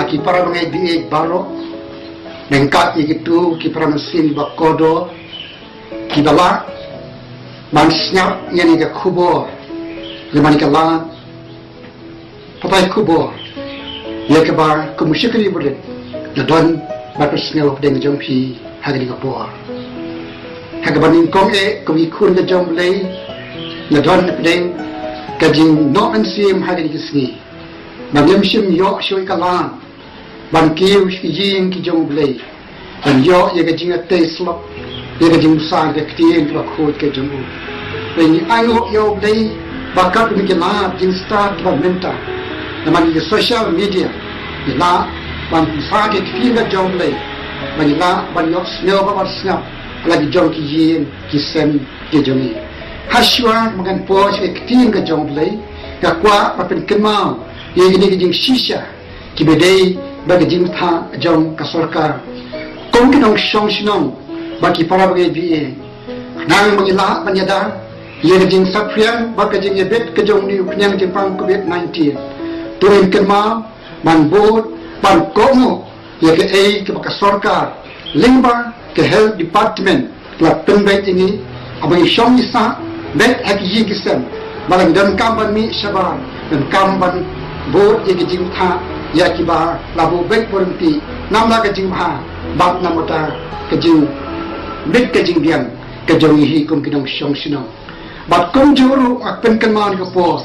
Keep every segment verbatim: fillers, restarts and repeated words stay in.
ki para bangeit baieit baroh, ryngkat ïa kito ki para mynsiem ba kordor, kiba lah ban sngap ïa kane ka khubor, ïa kane ka lad pathai khubor, ïa kaba kum u shakri barit nga don bad pynsngew hapdeng jong phi ha kane ka por. Ha kaba nyngkong eh, kum ki khun ka jong U Blei, nga don hapdeng ka jingnoh mynsiem ha kane ka sngi ba ngim shym ïoh shuh ka lad ban kiew sha ki ïing ki jong U Blei, ban ïoh ïa ka jingïatei slok, ïa ka jingmynsiem ka ktien kaba khuid ka jong u. Ba ngi ainguh ïa U Blei ba katkum ki lad jingstad kiba mynta, namar ïa ki social media, ngi lah ban pynshai ïa ka ktien ka jong U Blei, ba ngi lah ban ïohsngew bad ban sngap ha la ki jong ki ïing ki sem ki jong ngi. Hashwa ba ngan poi sha ka ktien ka jong U Blei, nga kwah ban pynkynmaw ïa kine ki jingshisha kiba dei bad ka jingbatai jong ka sorkar. Kum ki nongshong shnong bad ki para bangeit baieit, khnang ba ngi lah ban ïada ïa ka jingsaphriang bad ka jingïabit ka jong une u khñiang jingpang covid nineteen, to ngin kynmaw ban bud, ban kohnguh ïa kaei kaba ka sorkar lyngba ka health department la pynbeit ïa ngi, haba ngi shong ngi sah beit ha ki ïing ki sem, ba la ngi donkam ban mih shabar, donkam ban bud ïa ki jingbatai ïa kiba la buh beit buh ryntih, namar ka jingbha bad namar ka jingbit ka jingbiang ka jong ngi hi kum ki nongshong shnong. Bad kumjuh ruh nga pynkynmaw ha kane ka por,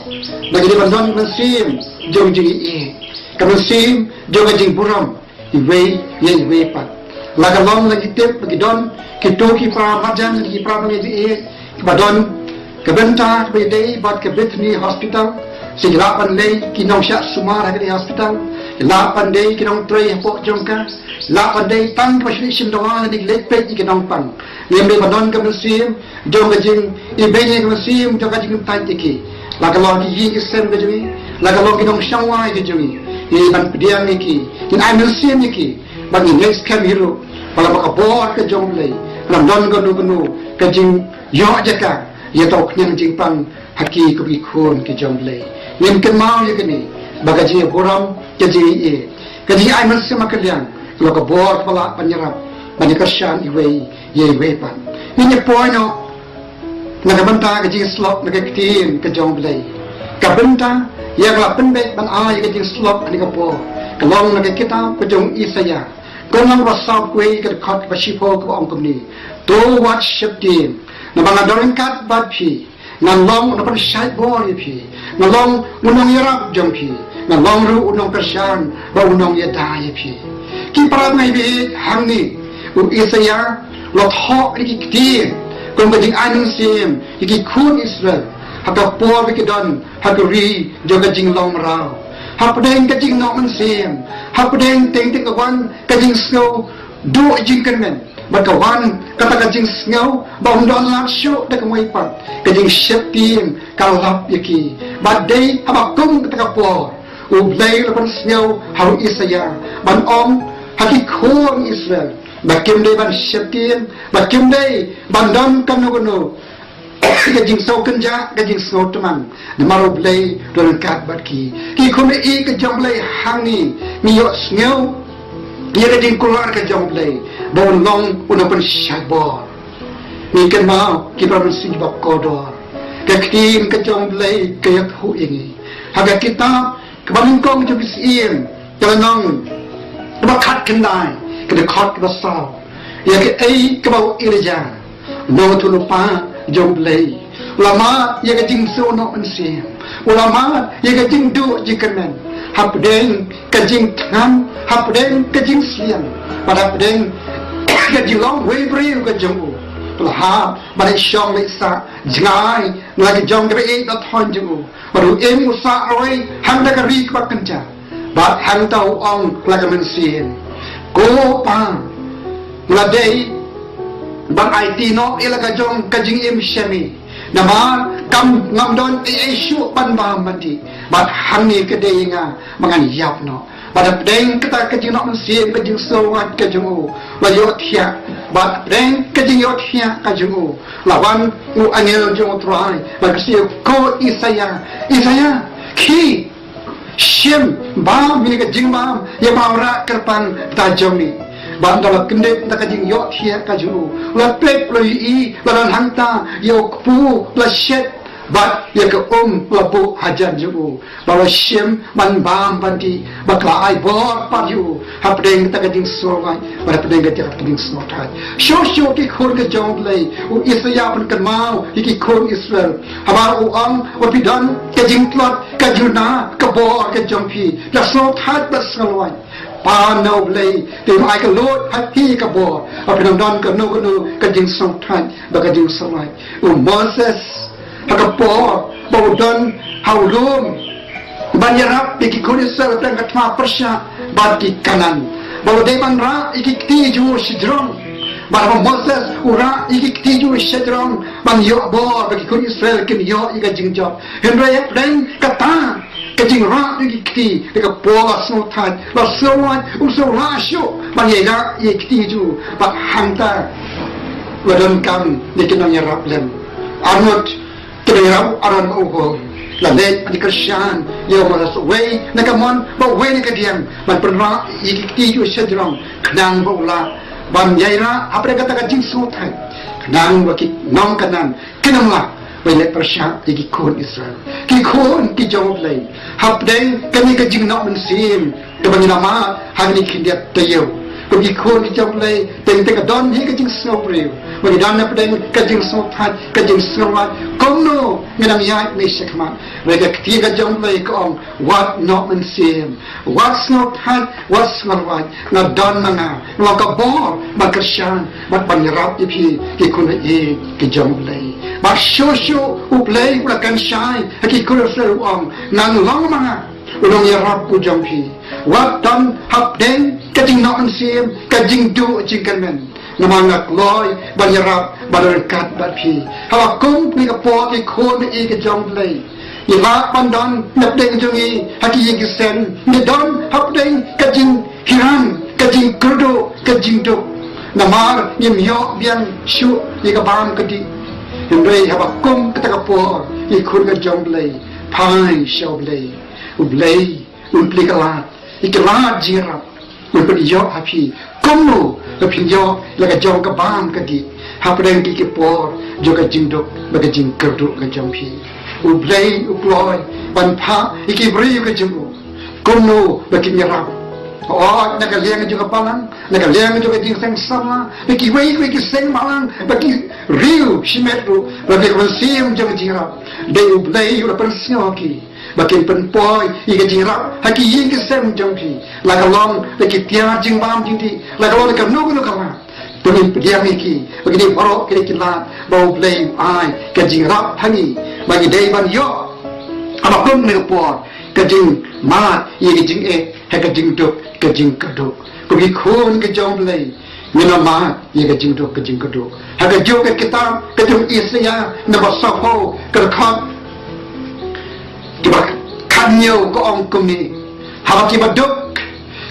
ba ngi dei ban don ka mynsiem jong ka jingïeit, ka mynsiem jong ka jingburom iwei ïa iwei pat. La ka long, la ngi tip ba ki don kito ki para marjan, ki para bangeit baieit kiba don ka bynta kaba ïadei bad ka Bethany Hospital, sa ki lah ban leit ki nongshah sumar ha kane ka hospital, ki lah ban dei ki nongtrei hapoh jong ka, ki lah ban dei tang kiba shu leit shim dawai lane ki leit peit ïa ki nongpang. Ngim dei ban don ka mynsiem jong ka jingibeiñ, ka mynsiem jong ka jingkyntait ïa ki. La ka long ki ïing ki sem ka jong ngi, la ka long ki nongshong wai ka jong ngi, ngin ban pdiang ïa ki, ngin ai mynsiem ïa ki, bad ngin ngeit skhem hi ruh ba la ka bor ka jong U Blei kan don kano kano ka jingïoh jaka ïa uto u khñiang jingpang ha ki kum ki khun ki jong U Blei. Ngin kynmaw ïa kane, ba ka jingburom, ka jingïeit, ka jingai mynsiem ha ka liang, ka long ka bor kaba lah ban ïarap ban ïakyrshan iwei ïa iwei pat. Ngin ïa poi noh na ka bynta ka jingïasyllok na ka ktien ka jong U Blei. Ka bynta ïa kaba la pynbeit ban ai ïa ka jingïasyllok ha kane ka por ka long na ka kitab ka jong u Isaïah, ka lynnong ba saw kawei, ka dkhot kaba shiphew, kaba ong kumne: To wat sheptieng, namar nga don ryngkat bad phi. Ngan long u nongpynshait bor ïa phi, ngan long u nongïarap jong phi, ngan long ruh u nongkyrshan bad u nongïada ïa phi. Ki para bangeit baieit, hangne u Isaïah u la thoh ïa ki ktien kum ka jingai mynsiem ïa ki khun Israel ha ka por ba ki don ha ka ri jong ka jinglong mraw. Hapdeng ka jingnoh mynsiem, hapdeng teng teng ka wan ka jingsngew duh jingkyrmen, bad ka wan kata ka jingsngew ba ym don lad shuh da kawei pat, ka jingsheptieng ka lap ïa ki. Bad dei haba kum kata ka por, U Blei u la pynsngew ha u Isaïah ban ong ha ki khun Israel ba kim dei ban sheptieng, ba kim dei ban don kano kano ka jingsngew kynjah, ka jingsngew tymmen, namar U Blei u don ryngkat bad ki. Ki khun baieit ka jong U Blei, hangne ngi ïohsngew ïa ka jingkular ka jong U Blei ba un long u nongpynshait bor. Ngi kynmaw, ki para mynsiem ba kordor, ka ktien ka jong U Blei ka ïathuh ïa ngi ha ka kitab Kaba Nyngkong jong ki Syiem, ka lynnong kaba khatkhyndai, ka dkhot kaba saw, ïa kaei kaba u Elijah, u nongïathuhlypa jong U Blei, u la mad ïa ka jingsngewnoh mynsiem, u la mad ïa ka jingduh jingkyrmen hapdeng ka jingthngan, hapdeng ka jingsliang, bad hapdeng ka jinglong wei briew ka jong u. U la hap ban leit shong leit sah jngai na la ki jong kiba ïeit ba thoh jong u. Bad u im u sah rwei hangta ka ri kaba kynja. Bad hangta u ong la ka mynsiem, Ko Pa, nga la dei ban aiti noh ïa la ka jong ka jingim sha me. Namar kam, ngam don ei ei shuh ban bam ban dih. Bad hangne ka dei ïa nga ba ngan ïap noh. Bad hapdeng kata ka jingnoh mynsiem, ka jingsngewbha ka jong u, la ïohthiah. Bad hapdeng ka jingïohthiah ka jong u, la wan u angel jong U Trai bad kyrteng, Ko Isaïah, Isaïah, khie, Shim bam ïa ka jingbam ïa ba u rah kyrpang ta jong ngi. Bad ynda la kyndit da ka jingïohthiah ka jong u, la peit, la ïohi, la don hangta ïa u kpu, la shet, bad ïa ka um la buh hajan jong u. Ba la shim ban bam ban dih, ba ka la ai bor pat ïa u hapdeng ta ka jingsngewlait bad hapdeng ka jaka ka jingsngewthait. Shuh shuh ki khun ka jong U Blei, u Isaïah pynkynmaw ïa ki khun Israel, haba u ong ba phi don ka jingtlot, ka jingna, ka bor ka jong phi, la sngewthait bad sngewlait. Pan na U Blei, te un ai ka lut ha phi ka bor, ba phin ym don kano kano ka jingsngewthait bad ka jingsngewlait. U Moses, ha ka por ba u don ha u lum ban ïarap ïa ki khun Israel hapdeng ka thma pyrshah bad ki Kanaan, ba u dei ban rah ïa ki kti jong u shajrong. Bad haba u Moses u rah ïa ki kti jong u shajrong ban ïoh bor ba ki khun Israel kin ïoh ïa ka jingjop. Hynrei hapdeng kata ka jingrah ïa ki kti, da ka por la sngewthait, la sngewlait, um sngewlait shuh ban ïarap ïa ki kti jong u. Bad hangta la donkam ïa ki nongïarap lem. Arngut ki nongïarap, Aaron bad u Hur, la leit ban kyrshan ïa u Moses, uwei na ka mon bad uwei na ka diang, ban pynrah ïa ki kti jong u shajrong khnang ba u lah ban ïairah hapdeng kata ka jingsngewthait, khnang ba ki nong Kanaan kin ym lah ban leh pyrshah ïa ki khun Israel, ki khun ki jong U Blei, hapdeng kane ka jingnoh mynsiem kaba ngi la mad ha kine ki khyndiat taïew. Kum ki khun ki jong U Blei, teng teng ka don hi ka jingsngewbriew, ba ngi don hapdeng ka jingsngewthait, ka jingsngewlait. Kumno ngin nang ïaid ne shakhmat? Hynrei ka ktien ka jong U Blei ka ong, wat noh mynsiem, wat sngewthait, wat sngewlait. Nga don ma nga, nga long ka bor ban kyrshan bad ban ïarap ïa phi, ki khun ïa ki jong U Blei. Bad shuh shuh U Blei u la kynshai ha ki khun Israel, u ong, ngan long ma nga, u nongïarap u jong phi. Wat don hapdeng ka jingnoh mynsiem, ka jingduh jingkyrmen, namar nga kloi ban ïarap, ban ryngkat bad phi. Haba kum kane ka por, ki khun ïa ki jong U Blei, ngi lah ban don hapdeng jong ngi ha ki ïing ki sem, ngi don hapdeng ka jinghiram, ka jingkyrduh, ka jingduk, namar ngim ïoh biang shuh ïa ka bam ka dih. Hynrei haba kum kata ka por, ki khun ka jong U Blei, phai sha U Blei. U Blei un plie ka lad, ïa ka lad jingïarap, un pynïoh ha phi kumno ba phin ïoh la ka jong ka bam ka dih hapdeng ki, ki por jong ka jingduk bad ka jingkyrduh ka jong phi. U Blei u kloi ban phah ïa ki briew ka jong u kumno ba kin ïarap, hooid na ka liang jong ka balang, na ka liang jong ka jingseng samla, na kiwei kiwei ki seng balang bad ki riew shimet ruh, bad ka mynsiem jong ka jingïarap. Dei U Blei u la pynsngew ha ki ba kin pynpoi ïa ka jingïarap ha ki ïing ki sem jong phi, la ka long da ki tiar jingbam jingdih, la ka long da kano kano ka lad. To ngin pdiang ïa ki ba kine baroh ki dei ki lad ba U Blei u ai ka jingïarap ha ngi, ba ngi dei ban ïoh, haba kum kane ka por, ka jingmad ïa ka jingeh ha ka jingduk, ka jingkyrduh. Kum ki khun ka jong U Blei, ngin ym mad ïa ka jingduk ka jingkyrduh. Ha kajuh ka kitab ka jong u Isaïah namba sawphew, ka dkhot kaba khathynñiew ka ong kumne: Haba kiba duk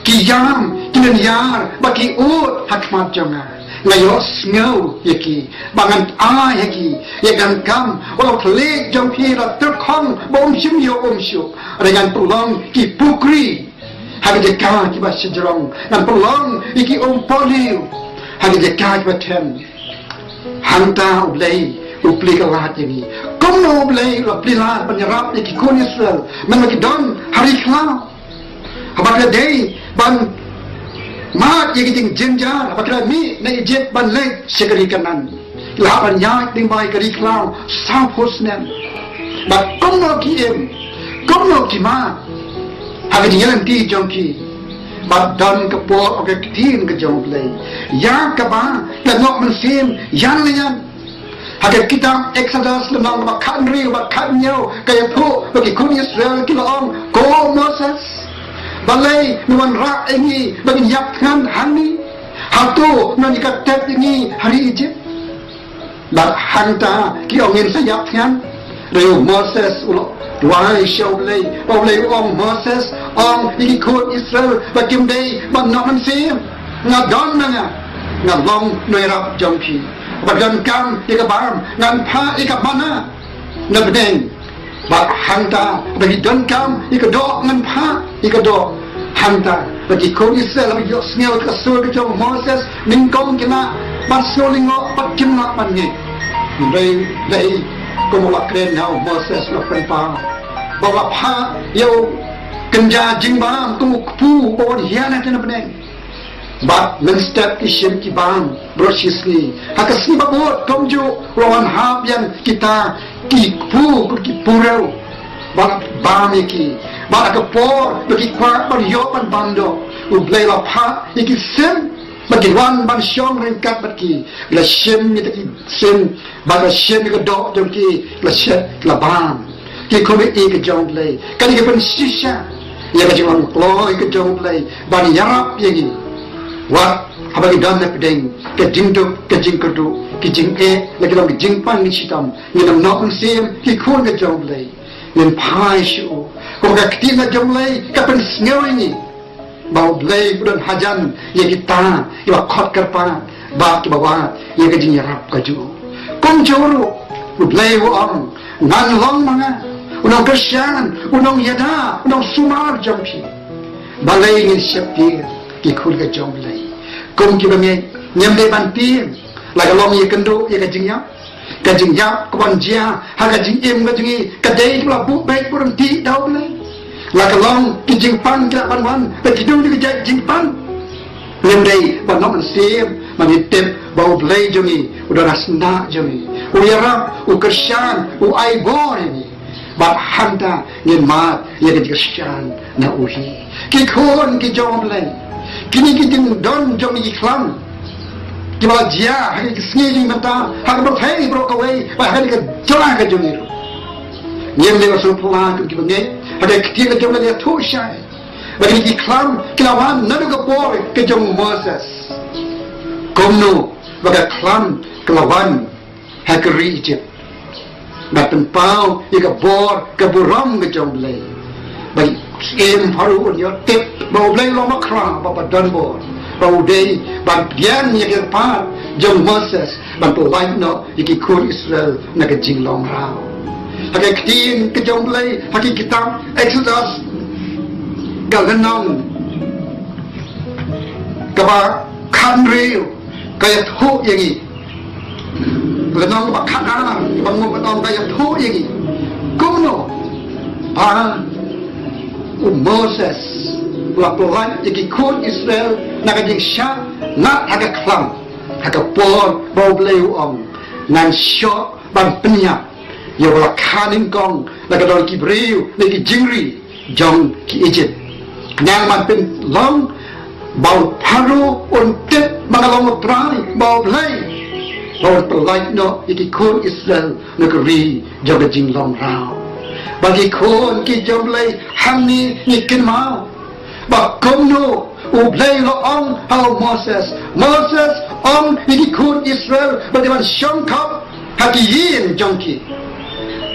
ki ïam, ki lyniar bad ki ud ha khmat jong nga, nga ïohsngew ïa ki, bad ngan ai ha ki ïa ka donkam. Wat la u thylliej jong phi la tyrkhong ba um shym ïoh um shuh, hynrei ngan pynlong ki pukri ha ka jaka kiba shajrong, ngan pynlong ïa ki um pohliew ha ka jaka kiba them. Hangta U Blei u plie ka lad ïa ngi. Kumno U Blei u la plie lad ban ïarap ïa ki khun Israel mynba ki don ha ri khlaw? Haba ki la dei ban mad ïa ka jingjynjar, haba ki la mih na Ijipt ban leit sha ka ri Kanaan, la hap ban ïaid lyngba ïa ka ri khlaw sawphew snem. Bad kumno ki im, kumno ki mad ha ka jingïaid lynti jong ki? Bad don ka por, ong ka ktien ka jong U Blei, ïa kaba ki la noh mynsiem ïan la ïan. Ha ka kitab Exodus lynnong kaba khathynriew bad khathynñiew ka ïathuh ba ki khun Israel ki la ong, ko Moses, balei me wanrah ïa ngi ba ngin ïap thngan hangne? Hato me ïoh ka tep ïa ngi ha ri Ijipt? Bad hangta ki ong, ngin sa ïap thngan. Hynrei u Moses u la duwai sha U Blei, bad U Blei u ong, Moses, ong ïa ki khun Israel ba kim dei ban noh mynsiem. Nga don ma nga, nga long nongïarap jong phi. Ba donkam ïa ka bam, ngan phah ïa ka manna na bneng Bad hangta ba ki donkam ïa ka doh, ngan phah ïa ka doh. Hangta ba ki khun Israel ba ki ïohsngew ïa ka sur ka jong u Moses, nyngkong ki la ban sngew lyngngoh bad kim lah ban ngeit. Hynrei dei kum u la kren ha u Moses, u la pynpaw ba u la phah ïa u kynja jingbam kum u kpu ba wan hiar na bneng. Bad mynstep ki shim ki bam baroh shi sngi. Ha ka sngi ba bud kumjuh u la wan hap ïa kita ki kpu, ki kpu rew, bad bam ïa ki. Bad ha ka por ba ki kwah ban ïoh ban bam doh, U Blei u la phah ïa ki sim ba ki wan ban shong ryngkat bad ki. Ki la shim ïa ki sim bad la shim ïa ka doh jong ki, la shet, la bam. Ki khun ïa ka jong U Blei, kane ka pynshisha ïa ka jinglong kloi ka jong U Blei ban ïarap ïa ngi. Wat haba ngi don na pdeng ka jingduk ka jingkyrduh, ki jingeh, la ki long ki jingpang ki shitom, ngin ym noh mynsiem ki khun ka jong U Blei. Ngin phai sha u. Kumba ka ktien ka jong U Blei ka pynsngew ïa ngi ba U Blei u don hajan ïa kita kiba khot kyrpad bad kiba wad ïa ka jingïarap ka jong u. Kumjuh ruh U Blei u ong, ngan long ma nga u nongkyrshan, u nongïada, u nongsumar jong phi. Balei ngin sheptieng, ki khun ka jong U Blei? Kum kiba ngeit, ngim dei ban tieng la ka long ïakynduh ïa ka jingïap. Ka jingïap ka ban jia ha ka jingim ka jong ngi ka dei kaba la buh beit buh ryntih da U Blei. La ka long ki jingpang ki lah ban wan da kidung ki jait jingpang. Ngim dei ban ym mynsiem, ba ngi tip ba U Blei jong ngi u don ha sla jong ngi, u ïarap, u kyrshan, u ai bor ïa ngi. Bad hangta ngin mad ïa ka jingkyrshan na u hi. Ki khun ki jong U Blei, kine ki jingdon jong ki khlam kiba la jia ha ki sngi jong ngi mynta ha ka pyrthei baroh kawei, bad ha ka jylla ka jong ngi ruh. Ngim dei ban sngewphylla kum kiba ngeit, ha ka ktien ka jong U Blei ka ïathuh shai ba kine ki khlam ki la wan naduh ka por ka jong u Moses. Kumno ba ka khlam ka la wan ha ka ri Egypt, bad pynpaw ïa ka bor ka burom ka jong U Blei. Ba u syiem Pharaoh un ïoh tip ba U Blei u long u Bakhraw ba, ba don bor, ba u dei ban pdiang ïa ka kyrpad jong u Moses ban pyllait noh ïa ki khun Israel na ka jinglong raw. Ha ka ktien ka jong U Blei ha ka kitab Exodus, ka lynnong kaba khathynriew ka ïathuh ïa ngi. Lynnong kaba khatar, kaba ngut ka ïathuh ïa ngi kumno ba u Moses u la pyllait ïa ki khun Israel na ka jingshah ngat ha ka khlam, ha ka por ba U Blei u ong, ngan shoh ban pynïap ïa uba la kha nyngkong na ka dor ki briew na ki jingri jong ki Egypt. Nang ban pynlong ba u Pharaoh un tip ba nga long U Trai, ba U Blei, ba un pyllait noh ïa ki khun Israel na ka ri jong ka jinglong raw. Ba ki khun ki jong U Blei, hangne ngi kynmaw ba kumno U Blei u la ong ha u Moses, Moses, ong ïa ki khun Israel ba kin wan shongkop ha ki ïing jong ki.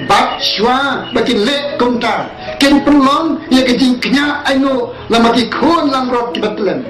Bad shuwa ba kin leh kumta, kin pynlong ïa ka jingkñia ainguh lem bad ki khun langbrot kiba tlem,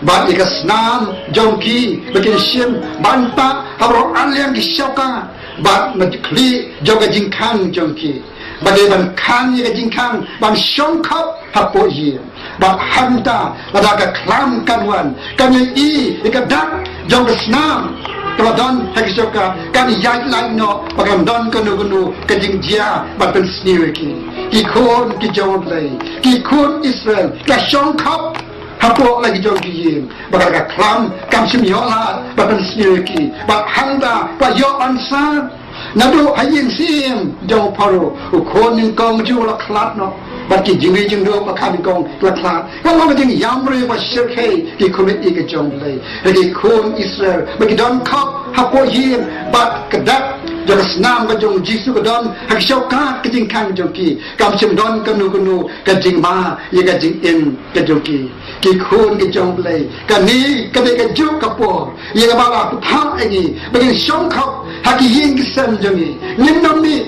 bad ïa ka snam jong ki ba kin shim ban pah ha baroh arliang ki shauka, bad na ki khlieh jong ka jingkhang jong ki. Ba dei ban khang ïa ka jingkhang ban shongkop hapoh ïing. Bad hangta lada ka khlam kan wan, kan ïohi ïa ka dak jong ka snam kaba don ha ki shauka, kan ïaid lait noh, ba kan don kano kano ka jingjia ban pynsniew ïa ki. Ki khun ki jong U Blei, ki khun Israel, ki la shongkop hapoh la ki jong ki ïing. Bad ka khlam kam shym ïoh lad ban pynsniew ïa ki. Bad hangta ka ïoh answer. Naduh ha ïing syiem jong u Pharaoh, u khun nyngkong jong u la khlad noh. Bad ki jingri jingduh ba kha nyngkong la khlad. Ka long ka jingïamriew ba shyrkhei ki khun ïa ka jong U Blei. Ki khun Israel ba ki don khop hapoh ïing, bad ka dak jong ka snam ka jong U Jisu ka don ha ka shauka ka jingkhang jong ki. Kam shym don kano kano ka jingma ïa ka jingim ka jong ki. Ki khun ki jong U Blei, kane ka dei ka juk ka por ïa kaba la pynthah ïa ngi ba ngin shongkop ha ki ïing ki sem jong ngi. Ngin ym mih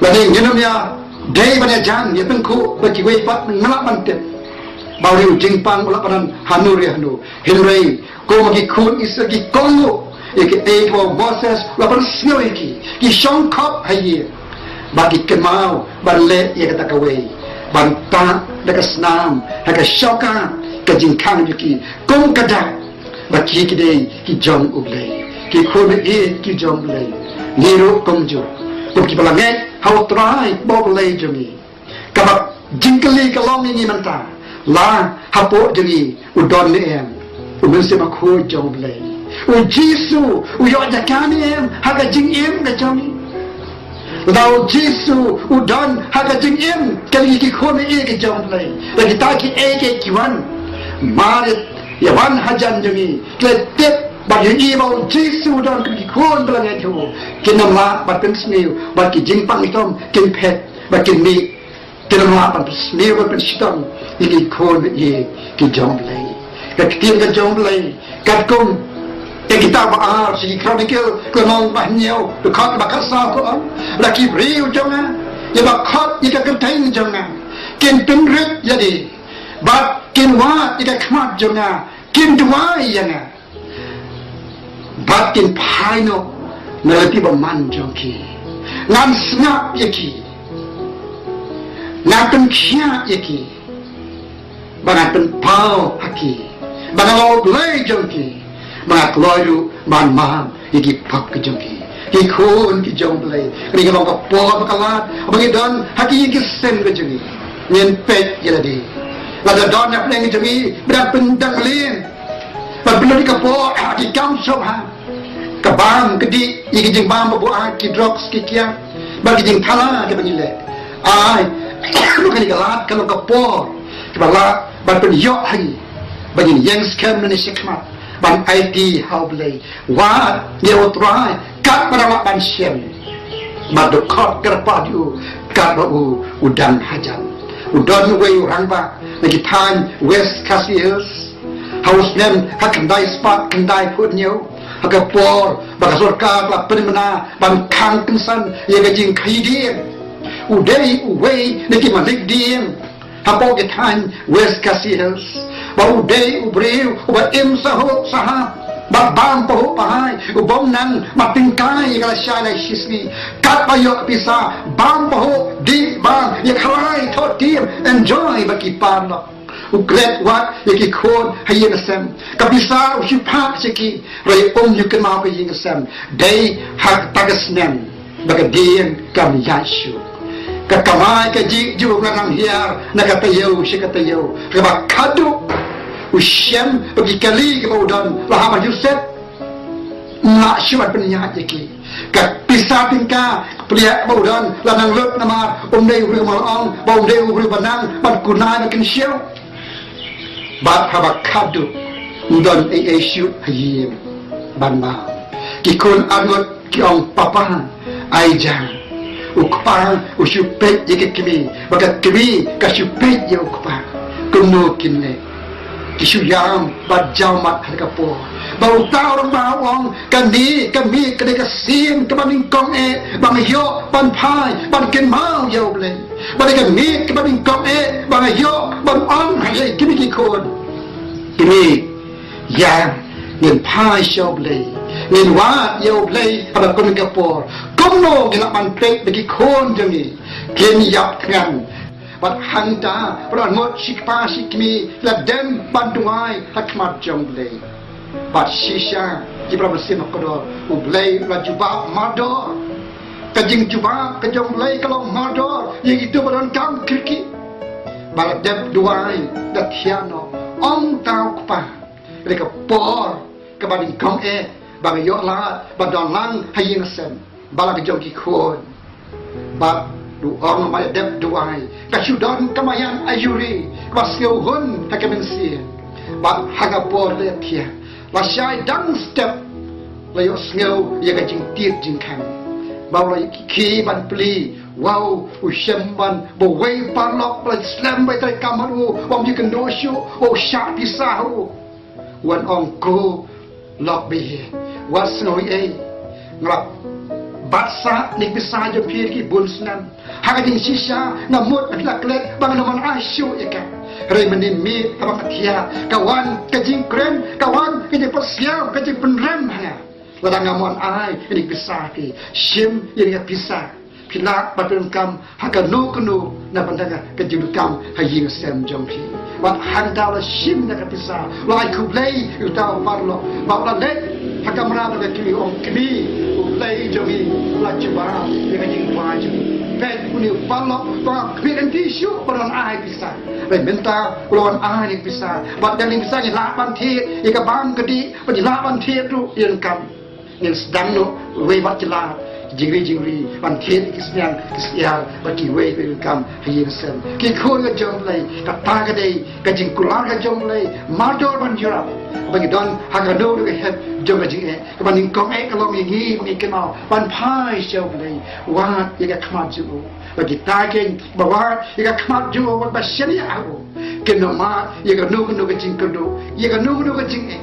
lane ngin ym ïa dei ban ïa jan ïa tyngkhuh bad kiwei pat, ngim lah ban tip ba u dei u jingpang, u lah ban don hano re hano. Hynrei kum ki khun Israel ki kohnguh ïa kaei kaba u Moses u la pynsngew ïa ki, ki shongkop ha ïing. Ba ki kynmaw ban leh ïa kata kawei, ban tah da ka snam ha ka shongkha ka jingkhang jong ki, kum ka dak ba ki ki dei ki jong U Blei, ki khun ïeit ki jong U Blei. Ngi ruh kumjuh, kum ki ba la ngeit ha U Trai ba U Blei jong ngi. Kaba jingkylli ka long ïa ngi mynta, la hapoh jong ngi u don ne em U Mynsiem Bakhuid jong U Blei? U Jisu u ïoh jaka ne em ha ka jingim ka jong ngi? Lada U Jisu u don ha ka jingim ka ngi ki khun ïeit ka jong U Blei, la kita kiei kiei ki wan, mar ïa wan hajan jong ngi, ki la tip bad ïohi ba U Jisu u don ka ngi ki khun ba la ngeit ha u, kin ym lah ban pynsniew bad ki jingpang jingtom, kin phet bad kin mih. Te namar ban pynsniew ban pynshitom ïa ki khun ïa ki jong U Blei. Ka ktien ka jong U Blei katkum ka kitab ba ar sha ki Chronicle, ka lynnong ba hynñiew, dkhot ba khatsaw ka ong, la ki briew jong nga, ïa ba khot ïa ka kyrteng jong nga, kin pynrit ïa lade, bad kin wad ïa ka khmat jong nga, kin duwai ïa nga. Bad kin phai noh na lynti bymman jong ki. Ngan sngap ïa ki. Ngan pynkhiah ïa ki. Ba ngan pynpaw ha ki ba nga long U Blei jong ki, ba nga kloi ruh ban map ïa ki pop ki jong ki. Ki khun ki jong U Blei, kane ka long ka por ba ka lad ba ngi don ha ki ïing ki sem ka jong ngi. Ngin peit ïa lade. Lada don na pdeng ka jong ngi ba dang pyndang lin, ban pynlut ïa ka por ha ki kam sngewbha, ka bam ka dih, ïa ki jingbam ba buaid, ki drugs, ki kiad, bad ki jingthala kiba ngi leh. Ai, ruh kane ka lad ka long ka por kaba lah ban pynïoh ha ngi ba ngin ïeng skhem lane shakhmat ban aiti ha U Blei. Wad ïa U Trai katba dang lah ban shem. Bad dkhot kyrpad ïa u katba u u dang hajan. U don uwei u rangbah na ki thaiñ West Khasi Hills, ha u snem ha khyndai spah khyndaiphew hynñiew, ha ka por ba ka sorkar ka la pynbna ban khang kynsan ïa ka jingkhaïi dieng. U dei uwei na ki malik dieng hapoh ka thaiñ West Khasi Hills, ba u dei u briew uba im sahuh sahap bad bam pahuh pahai, u bym nang ban tyngkai ïa ka lashai lashisngi. Katba ïoh ka pisa, bam pahuh, dih bam, ïakhalai, thoh tim, enjoy bad ki paralok. U klet wad ïa ki khun ha ïing ha sem. Ka pisa u shu phah sha ki, hynrei um ju kynmaw ka ïing ka sem. Dei ha kata ka snem ba ka dieng kam ïaid shuh. Ka kamai kajih jong u ka nang hiar na ka taïew sha ka taïew, kaba khadduh u shem ba ki kali kiba u don la hap ban ïuh set. Ym lah shuh ban pynïaid ïa ki. Ka pisa tyngka, ka pliah ba u don la nang lut namar um dei u briew ba la ong ba um dei u briew ba nang ban kunai ban kynshew. Bad haba khadduh ym don ei ei shuh ha ïing ban bam. Ki khun arngut ki ong, "Papa, ai ja." U kpa u shu peit ïa ka kmie, bad ka kmie ka shu peit ïa u kpa. Kumno kin leh? Ki shu ïam bad jaw mat ha ka por. Ba uta u rangbah u ong, "Kane, kane ka dei ka sien kaba nyngkong eh ba nga ïoh ban phai ban kynmaw ïa U Blei. Ba dei kane kaba nyngkong eh ba nga ïoh ban ong ha ïa kine ki khun, kine, ïa, ngin phai sha U Blei, ngin wad ïa U Blei ha kane ka por. Kumno ngin lah ban peit ba ki khun jong ngi kin ïap thngan?" Bad hangta, bad ngut shi kpa shi kmie la dem ban duwai ha khmat jong U Blei. Bad shisha, ki para mynsiem kordor, U Blei u la jubab mardor. Ka jingjubab ka jong U Blei ka long mardor ïa kito ba donkam kyrkieh. Ba la dep duwai, da thiah noh, ong uta u kpa, "Ka dei ka por kaba nyngkong eh ba nga ïoh lad ban don lang ha ïing ha sem bad la ka jong ki khun." Bad u ong, namar la dep duwai, ka shu don ka maïan aiuri kaba sngewhun ha ka mynsiem. Bad ha ka por la thiah, lashai dang step, la ïohsngew ïa ka jingtied jingkhang. Ba u la ïa ki khie ban plie, wow, u shem ban ba uwei u paralok ba la slem ba ïa treikam ha u, u ym ju kynduh shuh, u shah pisa ha u. U wan ong, "Ko lok baieit, wat sngew ei ei. Nga la bat sah ïa ki pisa jong phi ki bun snem. Ha ka jingshisha nga mut ba phi la klet ba ngan ym ai shuh ïa ka. Hynrei mynne miet haba nga thiah, ka wan ka jingkren, ka wan ka jingpynshitom, ka jingpynrem ha nga. Lada ngam wan ai ïa ki pisa ha phi, shim ïa ka pisa." Phi lah ban pyndonkam ha kano kano na bynta ka jingdonkam ha ïing sem jong phi. Wat hangta u la shim da ka pisa, u la ai khublei ïa uta u paralok, ba u la leit ha kamra jong ka kmie, u ong, "Kmie, U Blei jong ngi u la jubab ïa ka jingduwai jong ngi." Peit une u paralok, ba kmie lynti shuh ba don ai pisa. Hynrei mynta u la wan ai ïa ka pisa. Bad da kane ka pisa ngi lah ban thied ïa ka bam ka dih, bad ngi lah ban thied ruh ïa ka kam. Ngin sdang noh wei bad ki lad, jingri jingri, ban thied ki sniang ki syiar bad kiwei pat ki kam ha ïing sem. Ki khun ka jong U Blei, kata ka dei ka jingkular ka jong U Blei, mardor ban ïarap ba ngi don ha kano kano ka hep jong ka jingeh. Kaba nyngkong eh ka long ïa ngi ba ngin kynmaw ban phai sha U Blei, wad ïa ka khmat jong u. Ba kita keiñ ba wad ïa ka khmat jong u, ba shaniah ha u, kin ym mad ïa kano kano ka jingkyrduh, ïa kano kano ka jingeh.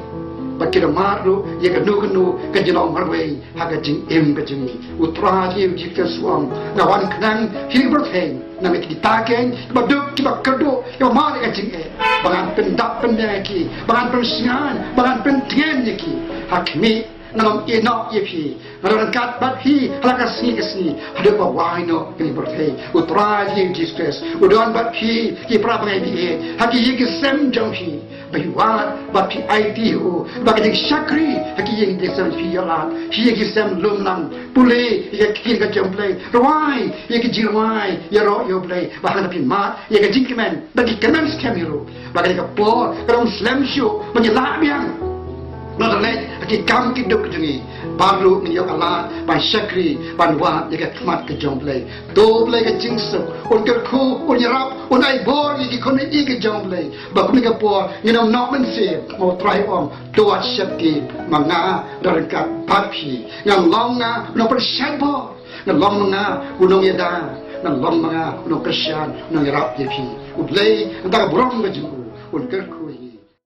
Ba kin ym mad ruh ïa kano kano ka jinglong marwei ha ka jingim ka jong ngi. U Trai Jisu Khrist u ong, nga wan khnang ha kane ka pyrthei namar kita keiñ kiba duk, kiba kyrduh, kiba mad ïa ka jingeh, ba ngan pyndap pynbiang ïa ki, ba ngan pynsngew, ba ngan pyntngen ïa ki. Ha khmih, ngan ym ïehnoh ïa phi, ngan don ryngkat bad phi ha la ka sngi ka sngi, haduh ba wai noh kane ka pyrthei. U Trai Jisu Khrist u don bad phi, ki para bangeit baieit, ha ki ïing ki sem jong phi. Ba phi wad bad phi aiti ha u, ba ka jingshakri ha ki ïing ki sem phi ïa lad, phi ïa ki sem lum lang, pule ïa ka ktien ka jong U Blei, rwai ïa ki jingrwai ïaroh ïa U Blei, ba hangta phin mad ïa ka jingkmen, ba ki kmen skhem hi ruh. Ba kane ka por ka long slem shuh ba ngi lah biang. Ngi leit ha ki kam ki duk jong ngi, bad ruh ngin ïoh ka lad ban shakri, ban wad ïa ka khmat ka jong U Blei. To U Blei ka jingsuk un kyrkhu, un ïarap, un ai bor ïa ki khun ïa ka jong U Blei. Ba kumne ka por ngin ym noh mynsiem, ma U Trai u ong, to wat sheptieng, ma nga don ryngkat bad phi. Ngan long nga u nongpynshait bor, ngan long ma nga u nongïada, ngan long ma nga u nongkyrshan, u nongïarap ïa phi. U Blei, nangta ka burom ka jong u, un kyrkhu ïa ngi.